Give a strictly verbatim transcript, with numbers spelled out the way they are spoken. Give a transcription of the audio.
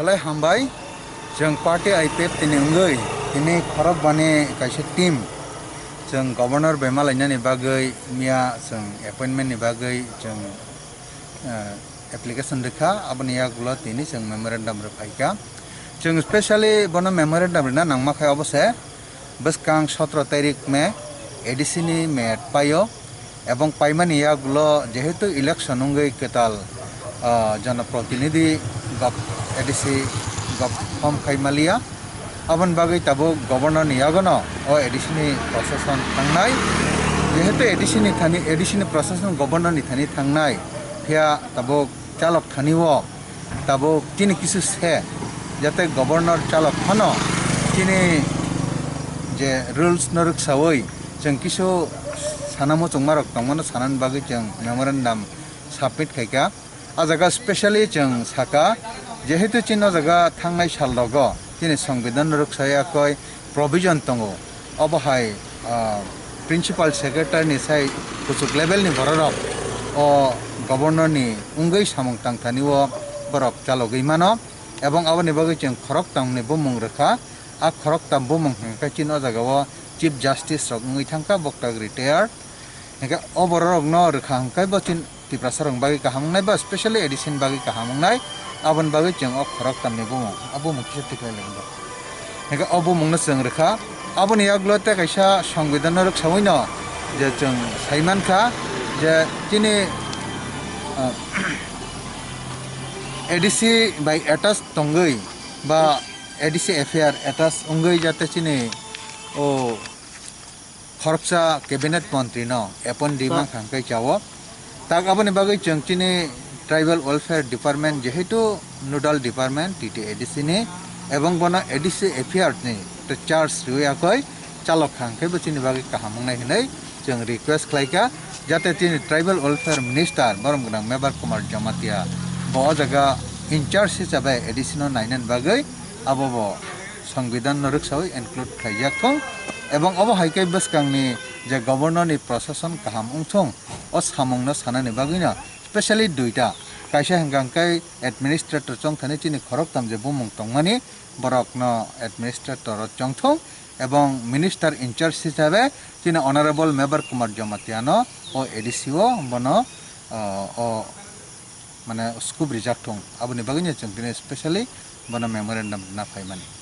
Belai hambai, chwng party I P F T ni wngwi tini khorok bani kaisa team chwng governor bai malainani bagwi miya chwng appointment ni bagwi chwng, eh, application rwkha, aboni yagulo tini chwng memorandum rwphaikha. Chwng specially bono memorandum rwna nangma khai obo se, bwskang sotro tarik May A D C ni mayat paio, ebong paimani yagulo jehetu election wngwi kwtal, ah, janaprotinidhi gov-, A D C gov-, form khai maliya, aboni bagwi tabuk governor ni yagono o A D C ni procession thangnai, jehetu A D C ni thani, A D C ni procession governor ni thani thangnai, phiya tabuk chalok thani o tabuk chini kisu se, jate governor chalok phano chini je rules no rwksawi chwng kisu sana muchungmarok tongmano sanani bagwi chwng memorandum submit khaikha. A jaga specially chwng saka, jehetu chini o jaga thangnai sal rogo chini songbidan no rwksawi akoi provision tongo. Obo hai, ah, principal secretary ni sai kuchuk level ni bororok o governor ni wngwi samung tangthani o borok chalogwi mano, ebong aboni bagwi chwng khoroktam ni bumung rwkha. A khoroktam bumung hwnkhe chini o jaga o Chief Justice rok wngwi thangkha, boktak retired. Hingke o borok rok no rwkha hingke bo chin Tiprasa rok bagwi kaham wngnai ba specially A D C ni bagwi kaham wngnai, aboni bagwi chwng o khorok tamni bumung, a bumung kisa tikhlai lai bo. Hingke o bumung no chwng rwkha, aboni yagulo tei kaisa songbidan no rwksawi no je chwng sai mankha je chini, ah, A D C bai attach tongwi ba A D C F I R attach wngwi jate chini o khoroksa cabinet montri no appoint rimang kha hingke chao. Tak aboni bagwi chwng chini tribal welfare department jehetu nodal department T T A D C ni ebong bono A D C F I R ni to charge riwi akoi chalok kha hingke bo chini bagwi kaham wngnai hinwi chwng request khlaikha, jate chini tribal welfare minister borom gwnang Mebar Kumar Jamatia bo o jaga in charge hisabe A D C no nainani bagwi abo bo songbidan no rwksawi include khlaijak thung, ebong obo hai khe bwskangni je governor ni prosason kaham wngthung, o samung no sanani bagwi no specially duita, kaisa hwnkha hwnkhe administrator chongthani chini khoroktham je bumung tongmani borok no administrator o chongthung, ebong minister in charge hisabe chini honorable Mebar Kumar Jamatia no o A D C o bono, o, o mane scope rijak thung, aboni bagwi no chwng tini specially bono memorandum rwna phaimani.